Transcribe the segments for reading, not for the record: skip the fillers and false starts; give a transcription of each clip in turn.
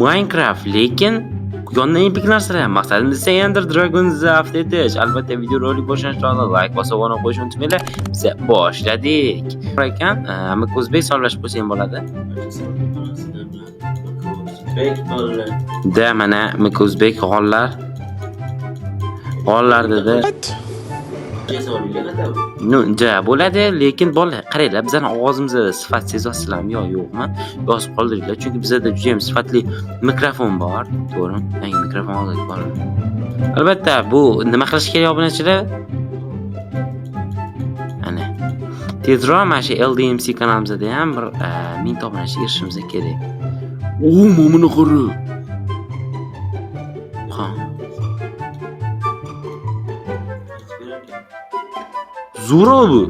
Minecraft, lekin quyondan epik narsalar. Maqsadimiz esa Ender Dragon zaft etish. Albatta, videorolik boshlanishidan oldin like bosib obuna qo'yishni unutmanglar. Biz boshladik. Ekan, o'zbek solvashib qo'ysang bo'ladi. Bek bolalar. Da mana o'zbek g'ollar. G'ollar dedi. Ну, ja bo'ladi, lekin bolalar, qaranglar, bizani ovozimizda sifat sezasizlarmi yo yo'qmi? Yozib qoldiringlar, chunki bizada juda ham sifatli mikrofon bor, to'g'rimi? Yangi mikrofon oldik bolalar. Albatta, bu nima qilish kerak obunachilar? Ana. Tezroq mana shu LDMC kanalimizda ham bir 1000 ta obunachi erishishimiz kerak. O, mana buni qara. Ha. Zo'r bu.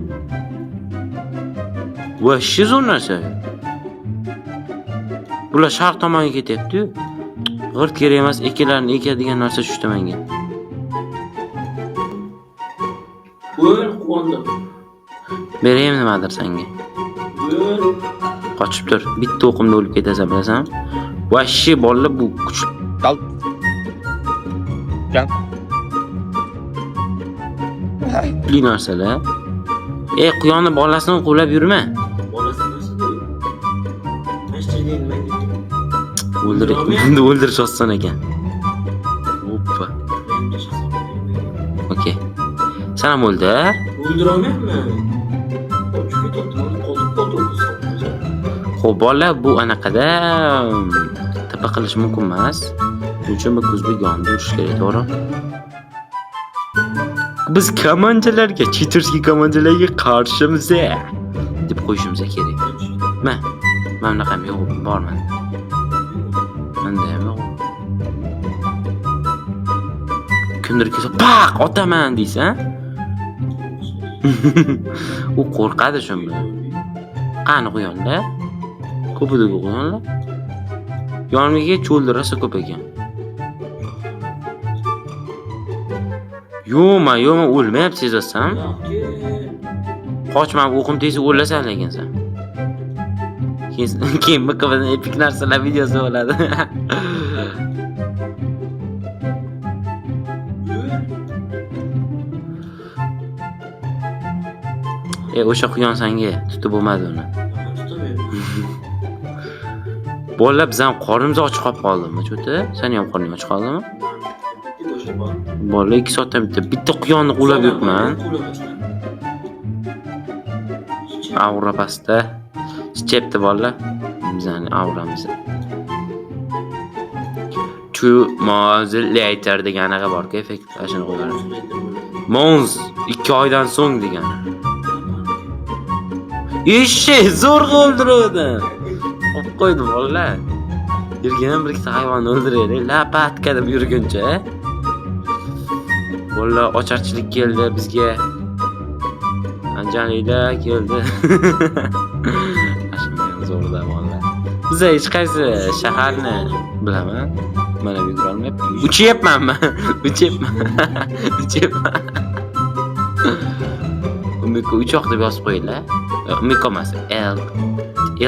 Вообще zo'r narsa. Bular sharq tomonga ketyapti-yu. G'irt kerak emas, ekilarni ekadigan narsa tushdi menga. O'l quvondim. Beraymi nimadir senga? O'l. Qochib tur. Bitta o'qimda o'lib ketasan, bilasanmi? Вообще bolalar bu kuchli Gel. narsalar. Ey, quyonni bolasini quvlab yurma. Bolasi narsa deydi. Mana nima deydi? O'ldir, buni o'ldirish oson ekan. Oppa. Okey. Sen ham o'ldir. O'ldira olmayapman. Qochib ketyapti, qotib qoldi. Xo'p, bolalar, bu anaqada tepa qilish mumkin emas. Shuning uchun bir ko'zbek yonida yurish kerak, to'g'rimi? Biz kamonchalarga, cheterskiy kamonchalarga qarshimiz deb qo'yishimiz kerak. Ma, mana bunaqa ham yo'q, borman. Menda ham yo'q. Kimdir kelsa, paq otaman deysan. U qo'rqadi shu bilan. Qani quyonlar? Ko'pidagi quyonlar. Yonimga cho'lda rosa ko'p ekan. Yo'q, man yo'q, man o'lmayapti sezasan. Qochma, o'qim tegsa o'lasan lekin sen. Keyin MKBdan epik narsalar videosi bo'ladi. O'sha quyon senga tutib bo'lmadi uni. Bolalar, biz ham qornimiz och qolib qoldimi, cho'ta? Seni ham qorning och qoldimi? Bolalar, 2 soatdan bitta quyonni quvlab yuribman. Aura pastda. Chepti bolalar. Bizani auramiz. Two months later degan anaqa bor-ku effekt, shuni qo'yib. Months 2 oydan so'ng degani. Ishi zo'rg'a o'ldiruvdim. Olib qo'ydim bolalar. Yurgan bir ikkita hayvonni o'ldiraylik, lapatka deb yurguncha. Bolalar, ocharchilik keldi bizga. Anjanliklar keldi. Ashuna zo'rda bolalar. Biz hech qaysi shaharni bilaman. Mana bu yura olmayapman. Uchyapman men. Uchyapman. Uchyapman. Umiko uchoq deb yozib qo'yinglar. Umiko emas, L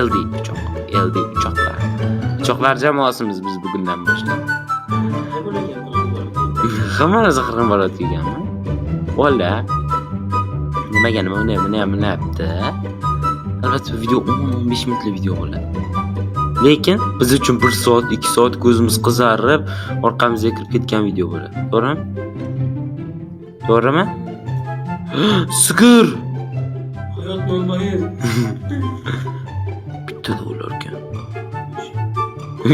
LD uchoq. LD uchoqlar. Uchoqlar jamoasimiz biz bugundan boshlab. Hamma narsa qirg'in borayotgan ekanmi? Bola. Nimaga nima uni buni ham bilyapti. Albatta bu video 10-15 minutlik video bo'ladi. Lekin biz uchun 1 soat, 2 soat ko'zimiz qizarib, orqamizga kirib ketgan video bo'ladi. To'g'rimi? To'g'rimi? Sigir! Hayot manbai. Bittada o'larkan.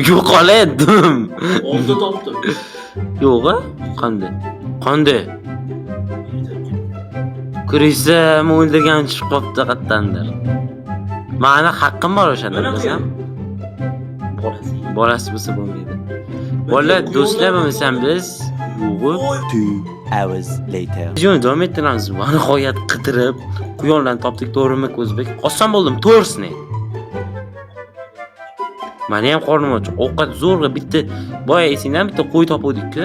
Yo'qolaydim. Oldi topdim. Yo'q-a? Qanday? Qanday? Ko'raysa, men o'ldirgan chiqib qolibdi qayerdandir. Mani haqqim bor o'shanda, bilasan? Bolasi bo'lsa bo'lmaydi. Bola, do'stlar bo'lmasam biz yo'g'i. 2 hours later. Videoni davom ettiramiz. Va nihoyat qidirib quyonlarni topdik, to'g'rimi o'zbek? Oson bo'ldim, to'g'risini. Meni ham qornim och. Ovqat zo'rg'a bitta boya esingdan bitta qo'y topuvdik-ku.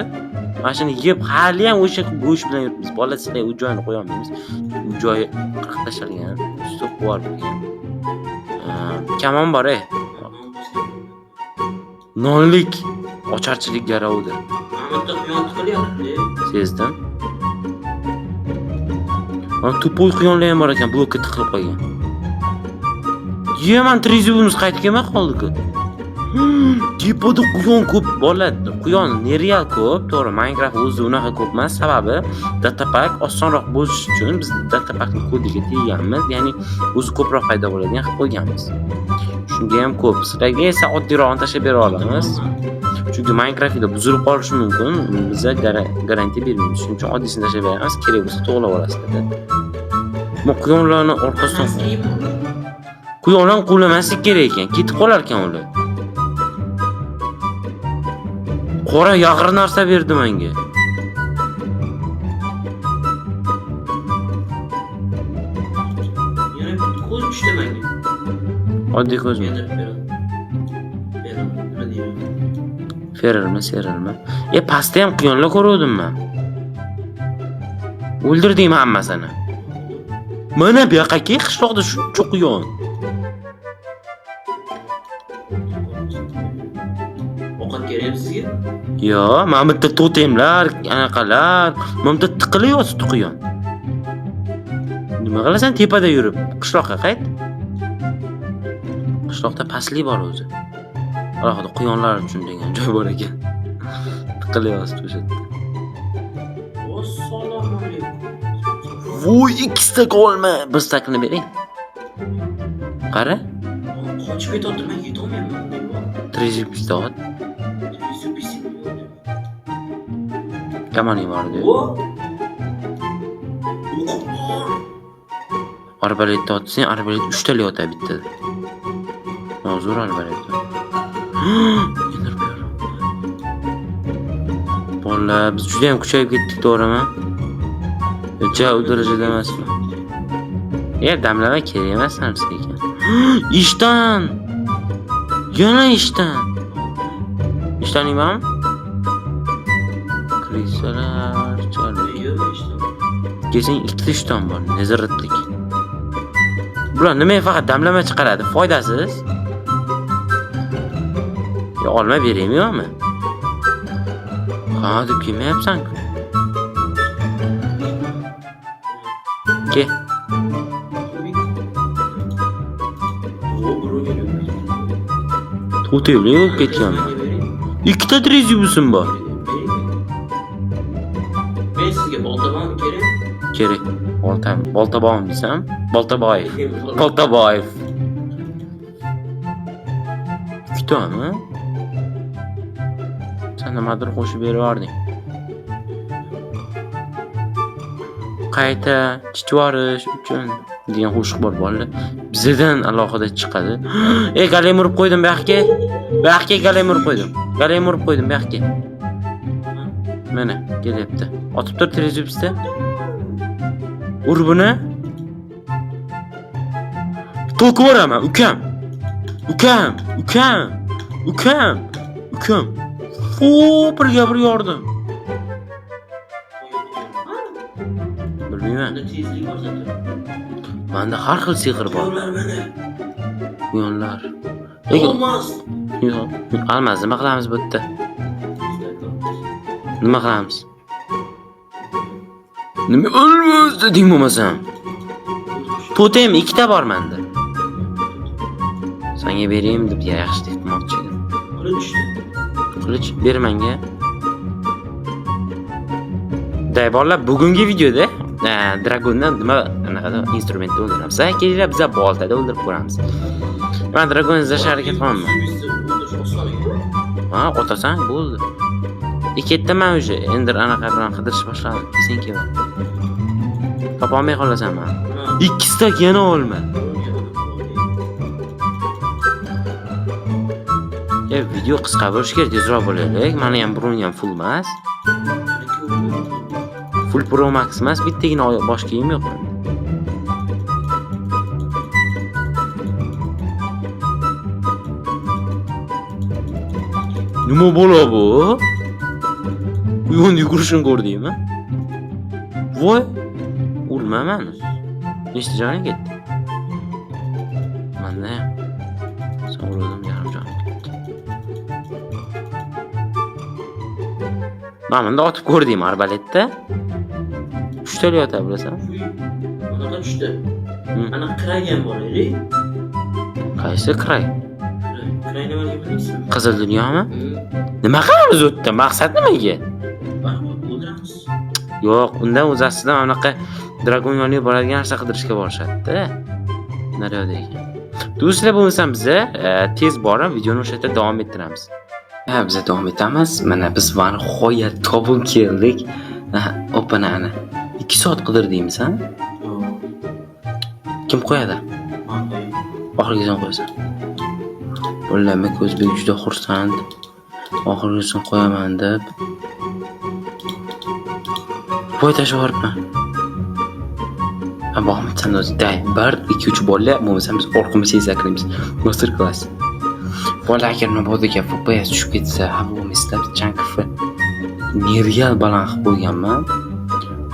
Mana shuni yeb hali ham o'sha go'sht bilan yuribmiz. Bola sizlar u joyini qo'ya olmaymiz. U joyi qirqib tashlangan, usti quvor bo'lgan. Kamon bor, ey. Nonlik ocharchilik garavidir. Mana quyon tiqilyapti. Sezdim. Mana tupoy quyonlar ham bor ekan, blokka tiqilib qolgan. Yeman trezubimiz qaytib kelmay qoldi-ku. Tepada quyon ko'p bo'ladi. Quyon nereal ko'p, to'g'ri, Minecraft o'zi unaqa ko'p emas, sababi datapack osonroq bo'lishi uchun biz datapackni kodiga tegganmiz, ya'ni o'zi ko'proq paydo bo'ladigan qilib qo'yganmiz. Shunga ham ko'p. Sizlarga esa oddiyrog'ini tashlab bera olamiz. Chunki Minecraftda buzilib qolishi mumkin, biza garantiya bermaymiz. Shuning uchun oddiysini tashlab beramiz, kerak bo'lsa to'g'rilab olasizlar. Bu quyonlarni orqasidan quyonlarni quvlamaslik kerak ekan, ketib qolar ekan ular. Qora yag'ir narsa berdi menga. Yana ko'z tushdi menga. Oddiy ko'zmi? Ferermi, serermi? Pastda ham quyonlar ko'ruvdim men. O'ldirdingmi hammasini? Mana bu yoqqa kel, qishloqda shuncha quyon. Ovqat kerakmi sizga? Yo'q, mana bu yerda totemlar, anaqalar, mana bu yerda tiqilib yotibdi quyon. Nima qilasan tepada yurib? Qishloqqa qayt. Qishloqda pastlik bor o'zi. Alohida quyonlar uchun degan joy bor ekan. Tiqilib yotibdi o'sha yerda. Assalomu alaykum. Voy, ikkita olma. Bir stakni bering. Qara. Qochib ketyapti, men yetolmayman. Trezubista ot. Kamoning bor dedi. Arbaletni otsang, arbalet 3 tali otadi bittada. Zo'r arbalet. Bolalar, biz juda ham kuchayib ketdik, to'g'rimi? Ja, u darajada emasmi? Damlama kerak emas narsa ekan. Ishdan! Yana ishdan. Ishdaning bormi? Krisalar, charlik. Kelsang ikkita ishton bor, nazaratlik. Bular nimaga faqat damlama chiqaradi? Foydasiz. Ya olma beraymi yo'qmi? Ha, deb kelmayapsan-ku. Ke. To'tevlik bo'lib ketganman. Ikkita trezyubusim bor. Men sizga boltaman kerak? Kerak. Boltam, boltaboyim desam, Boltaboyev. Boltaboyev. Ikkitami? Sen nimadir qo'shib berib yubording. Qayta chichvorish uchun degan qo'shiq bor bolalar. Bizadan alohida chiqadi. Golem urib qo'ydim bu yoqqa. Bu yoqqa golem urib qo'ydim. Golem urib qo'ydim bu yoqqa. Mana kelyapti. Otib tur trezubsda. Ur buni. To'kib yuboraman, ukam. Ukam, ukam, ukam, ukam. Fu, birga bir yordim. Bilmayman. Menda har xil sehr bor. Quyonlar. Olmaz. Yo'q, almaz nima qilamiz bu yerda? Nima qilamiz? Nima o'lmas deding bo'lmasam? Totem ikkita bor menda. Senga berayim deb yaxshi demoqchi edim. Qilich tushdi. Qilich ber menga. Day bolalar, bugungi videoda dragondan nima anaqada instrumentda o'ldiramiz. Kelinglar biz boltada o'ldirib ko'ramiz. Men dragon izlashga harakat qilaman. Ha, otasan bo'ldi. Ketdim men уже. Ender anaqa bilan qidirish boshladim. Kelsang kelma. Topa olmay qolasan meni. 2 stak yana olma. Video qisqa bo'lishi kerak, tezroq bo'laylik. Meni ham burun ham full emas. Full Pro Max emas, bittagina bosh kiyim yo'q menda. Nima bo'la bu? Uyon yugurishini ko'rdingmi? Voy! Urma meni. Nechta joning ketdi? Menda ham. Sen urdim, yarim jonim ketdi. Mana bunda otib ko'rdim arbaletda. 3 tali yotadi, bilasan? Anaqa tushdi. Ana kragan bor edi. Qaysi kray? Kray nimaligini bilmaysizmi? Qizil dunyomi? Nima qilamiz u yerda? Maqsad nimaga? Baribir o'ldiramiz. Yo'q, undan o'zi aslida mana bunaqa dragon yoniga boradigan narsa qidirishga borishadi-da. Naryoqda ekan. Do'stlar, bo'lmasam biza tez borib videoni o'sha yerda davom ettiramiz. Ha, biza davom etamiz. Mana biz va nihoyat topib keldik. Ha, opana ana. 2 soat qidirdingmiz, ha? Yo'q. Kim qo'yadi? Man qo'yaman. Oxirgisini qo'yasan. Bolalar, o'zbek juda xursand. Oxirgisini qo'yaman deb. Voy, tashlab yuboribman. Ha, bormidsan o'zi? Day, 1, 2, 3 bolalar, bo'lmasam biz orqamizga saklaymiz. Master class. Bola, agar mabodoga FPS tushib ketsa, xafa bo'lmaysizlar. Chunk nereal baland qilib qo'yganman.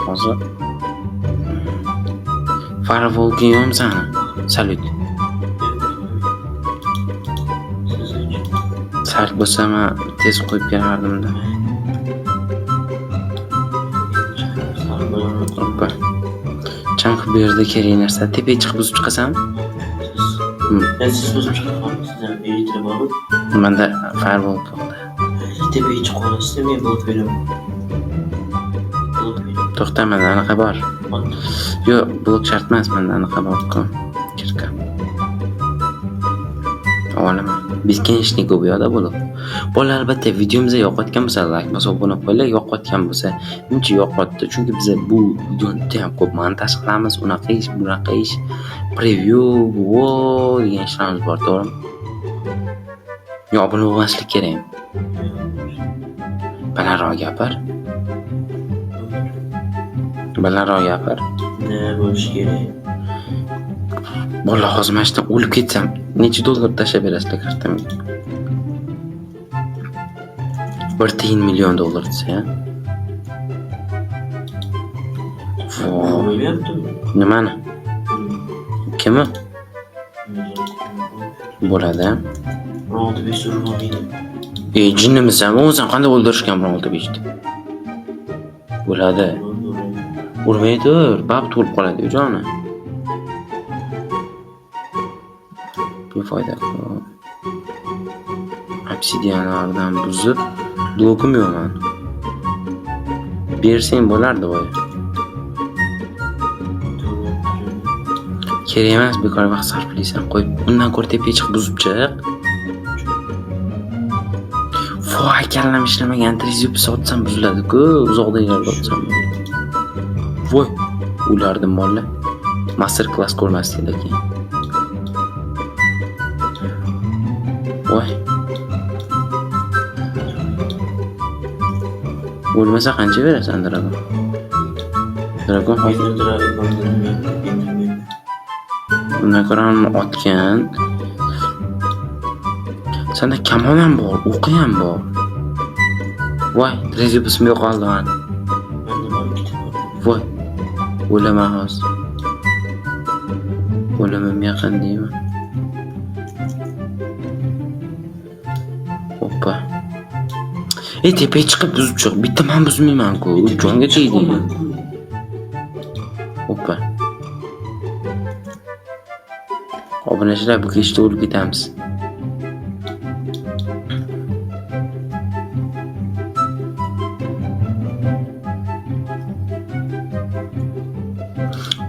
Hozir Firewallga yo'qmisan? Salyut. Siz uchun. Sal bo'lsa man tez qo'yib berardimda. Hoppa. Chunk bu yerda kerak narsa. Tepaga chiqib buzib chiqasan? Siz. Ben siz buzib chiqib siz ham elitra borib, Menda firewall yo'qda. Tepaga chiqib olasiz, men blok beraman. Blok beraman. To'xta, menda anaqa bor. Yo'q, blok shart emas, menda anaqa bor-ku. Кирка. Olaman. Бесконечный ko'p u yoqda bo'lib. Bolalar, albatta videomizga yoqayotgan bo'lsa, layk bosib obuna qo'yinglar. Yoqayotgan bo'lsa, muncha yoqyapti. Chunki biz bu videoni juda ham ko'p montaj qilamiz, unaqa ish, bunaqa ish, preview, vo degan ishlarimiz bor, to'g'rimi? Yo, obuna bo'lmaslik kerak. Balandroq gapir. Balandroq gapir. Ne bo'lishi kerak? Bolalar, hozir mana shu yerdan o'lib ketsam, necha dollar tashlab berasizlar kartamga? 1 tiyin million dollar desa, ya. Vo, Bo'lmayaptimi? Nimani? Kimi? Bo'ladi. 16 5 urib. E, jinnimisan? Bo'lmasam qanday o'ldirishgan 16 5 ni? Bo'ladi. Urmay tur, baribir to'lib qoladi joni. Befoyda. Obsidianlardan buzib, blokim yo'q mani. Bersang bo'lardi boya. Kerak emas, bekor vaqt sarflaysan. Qo'yib, undan ko'ra tepaga chiqib buzib chiq. Voy, kallam ishlamagan, 300 sotsam buziladi-ku, uzoqdagilarga otsam. Voy, ulardim bola. Master class ko'rmasdik keyin. Voy. O'lmasa qancha berasan dragon? Dragon hozir undan ko'ra hamma otgan. Senda kamon ham bor, o'qi ham bor. Voy, trezibusum yo'qoldi mani. Voy. O'laman hozir. O'limim yaqin deyman. Hoppa. Ey, tepaga chiqib buzib chiq. Bitta men buzmayman-ku. Jonga tegdi. Hoppa. Obunachilar, bu kechda o'lib ketamiz.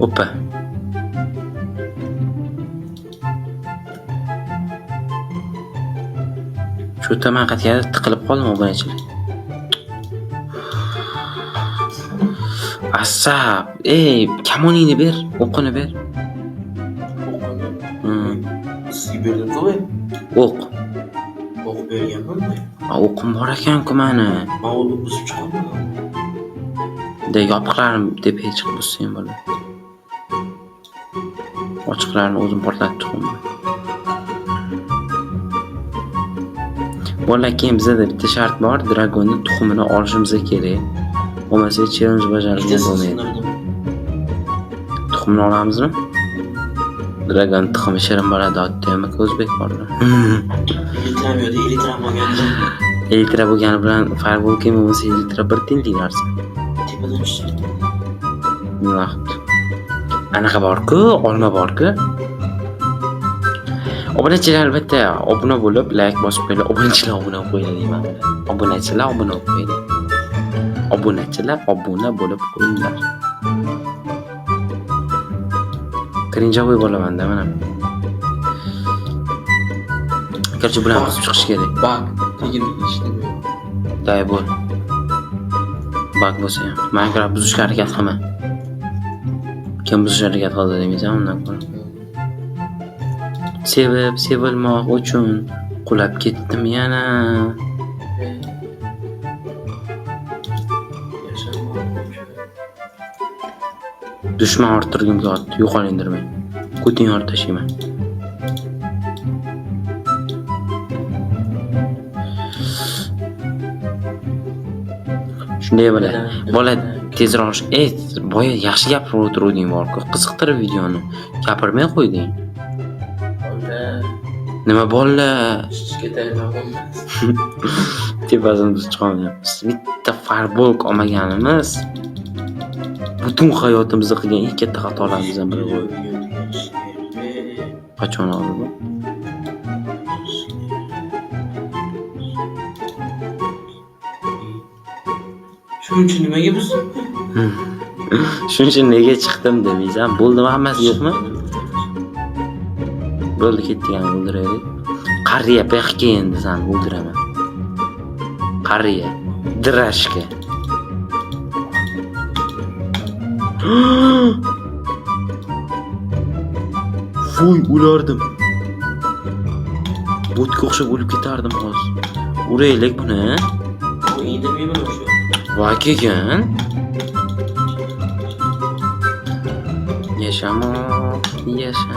Hoppa. Shu yerda man qayergadir tiqilib qoldim, obunachilar. Asab, ey, kamoningni ber, o'qini ber. Sizga berdim-ku. O'q. O'q berganman-ku. A, o'qim bor ekan-ku mani. Men o'lib buzib chiqolmadim. De yopiqlarim tepaga chiqib buzsang bo'ladi. Ochiqlarini o'zim portlatib chiqaman. Bolalar, keyin bizada bitta shart bor, dragonni tuxumini olishimiz kerak. Bo'lmasa challenge bajargan bo'lmaydi. Tuxumini olamizmi? Dragon tuxumi shirin bo'ladi, otdiymi o'zbek bolalar. Elitram yo'qda, elitram olgandim. Элитра bo'lgani bilan fireball kim bo'lmasa элитра bir tiyinlik narsa. Tepadan tushdi. Nima qilibdi? Anaqa bor-ku, olma bor-ku. Obunachilar albatta obuna bo'lib, like bosib qo'yinglar. Obunachilar obuna bo'lib qo'yinglar deyman. Obunachilar obuna bo'lib qo'yinglar. Obunachilar obuna bo'lib qo'yinglar. Cringe'voy bo'laman-da mana. Короче, bularni bosib chiqish kerak. Bak, tegini ishlamayapti. Day bo'l. Bug bo'lsa ham. Minecraft buzishga harakat qilma. Kim buzishga harakat qildi demaysan undan ko'ra. Sevib, sevilmoq uchun qulab ketdim yana. Yashamoq uchun. Dushman orttirgim kelyapti, yo'qol indirmay. Ko'ting yorib tashlayman. Shunday bo'ladi. Bola tezroq boya yaxshi gapirib o'tiruvding borku, qiziqtirib videoni. Gapirmay qo'yding. Bola, Nima bola? sizga tayyor emas. Tepasini biz chiqolmayapmiz. Bitta fireball olmaganimiz butun hayotimizda qilgan eng katta xatolarimizdan biri bo'ldi. Qachon oldi bu? Shuning uchun nimaga biz Shuning uchun nega chiqdim demaysan? Bo'ldimi hammasi yo'qmi? Bo'ldi, ketdik, ham o'ldiraylik. Qariya pexga endi seni o'ldiraman. Qariya, drashka. Voy, o'lardim. Botga o'xshab o'lib ketardim hozir. Uraylik buni. Bu indirmayman o'sha. Voy ekan. Yashamoq, yasha.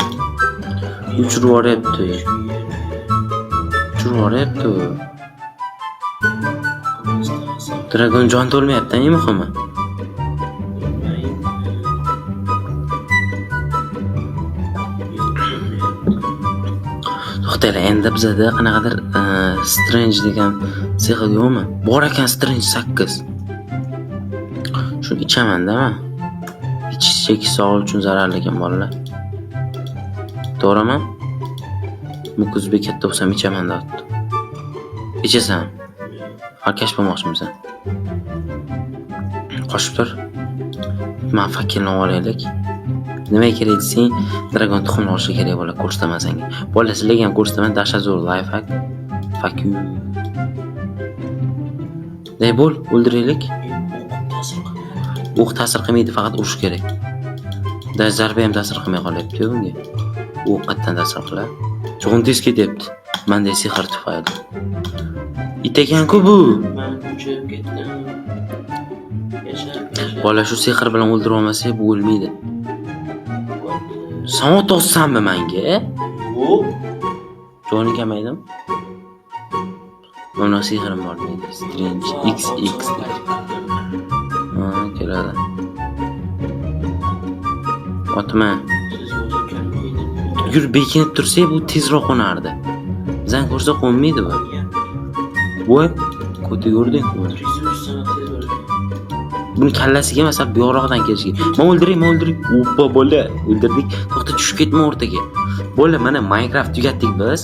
Uchirib yuboryapti. Uchirib yuboryapti. Dragon jon to'lmayapti, eng muhimi. To'xtanglar, endi bizada qanaqadir strange degan sehr yo'qmi? Bor ekan strange 8. Shuni ichaman-da men. Ichish chekish sog'liq uchun zararli ekan bolalar. To'g'rimi? Mukuzbek katta bo'lsam ichaman deyapti. Ichasan. Xarkash bo'lmoqchimisan? Qochib tur. Men fakelni olaylik. Nimaga kerak desang, dragon tuxumini olishga kerak bola, ko'rsataman senga. Bola, sizlarga ham ko'rsataman, dahshat zo'r life hack. Fuck you. Dey bo'l, o'ldiraylik. O'q ta'sir qilmaydi, faqat urish kerak. Da zarba ham ta'sir qilmay qolyapti-yu bunga. O'q qatdan ta'sir qiladi. Jug'un tez ketyapti. Manday sehr tufayli. It ekan-ku bu. Men uchib ketdim. Yashab, yashab. Bola shu sehr bilan o'ldira olmasak, bu o'lmaydi. San otoqsanmi menga? Yo'q. Joning kamaydimi? Mana sehrim bor deydi. Strange X X. Ha, keladi. Otma. Yur, bekinib tursak, bu tezroq qo'nardi. Bizani ko'rsa qo'nmaydi bu. Voy, ko'ti ko'rding buni. Buni kallasiga masalan bu yoqdan kelish kerak. Men o'ldiray, men o'ldiray. Oppa, bola, o'ldirdik. To'xta, tushib ketma o'rtaga. Bola, mana Minecraft tugatdik biz.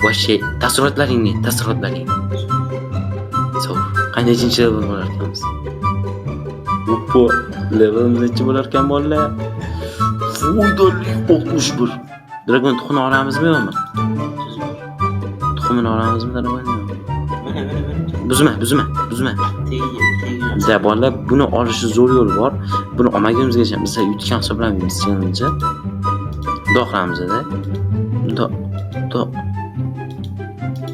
Вообще, taassurotlaringni, taassurotlaring. Zo'r. Qanchanchinchi level bo'lar ekanmiz? Oppa, levelimiz necha bo'lar ekan bola? Foydali 61. Dragon tuxumini olamizmi yo'qmi? Tuxumini olamizmi dragon yo'qmi? Mana, mana, mana. Buzma, buzma, buzma. Tegin, tegin. Da bola, buni olishi zo'r yo'l bor. Buni olmagunimizgacha biz yutgan hisoblamaymiz challenge. Bundoq qilamiz-da. Bundoq, bundoq.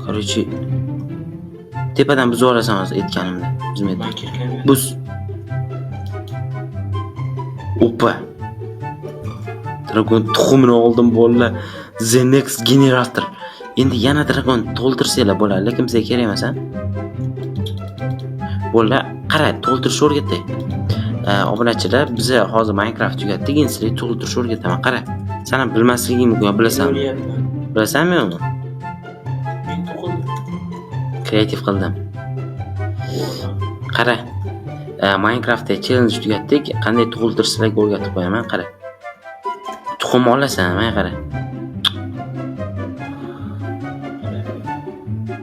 Короче, tepadan buzib olasan hozir aytganimda. Buzmaydi. Men kirgan. Buz. Oppa. Dragon tuxumini oldim bolalar. The next generator. Endi yana dragon to'ldirsanglar bo'ladi, lekin bizga kerak emas, ha? Bolalar, qara, to'ldirishni o'rgatay. Obunachilar, biz hozir Minecraft tugatdik, endi sizlarga to'ldirishni o'rgataman. Qara, sen ham bilmasliging mumkin, yo bilasanmi? O'lyapman. Bilasanmi yo'qmi? Men tug'ildim. Kreativ qildim. Qara. Minecraftda challenge tugatdik. Qanday tug'iltirishlarga o'rgatib qo'yaman, qara. Tuxum olasan, mana qara.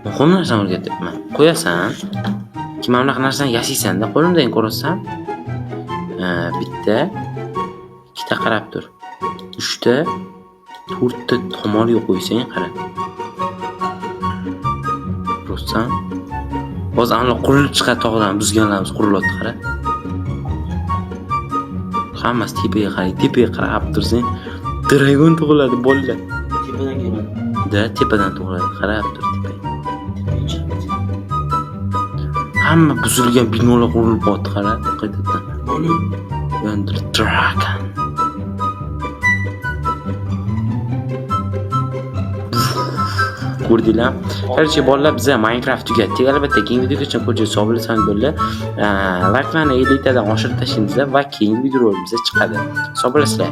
Muhim narsani o'rgatyapman. Qo'yasan. Keyin mana bunaqa narsani yasaysan-da, qo'limdan ko'rasan. Bitta, ikkita qarab tur. Uchta, to'rtta tomorga qo'ysang, qara. Ko'rsan? Hozir aniq qurilib chiqadi tog'dan, buzganlarimiz qurilyapti, qara. Hammasi tepaga qaraydi, tepaga qarab tursang, dragon tug'iladi, bolalar. Tepadan keladi. Da, tepadan tug'iladi, qarab tur tepaga. Tepaga chiqadi. Hamma buzilgan binolar qurilib qoldi, qara, qaytadan. Oğlum. Yondir dragon. Ko'rdinglar? Короче, bolalar, biza Minecraft tugatdik. Albatta, keyingi videogacha ko'rishguncha sog' bo'ling, bolalar. Layklarni 50 tadan oshirib tashlaymiz va keyingi videolarimiz chiqadi. Sog' bo'lasizlar.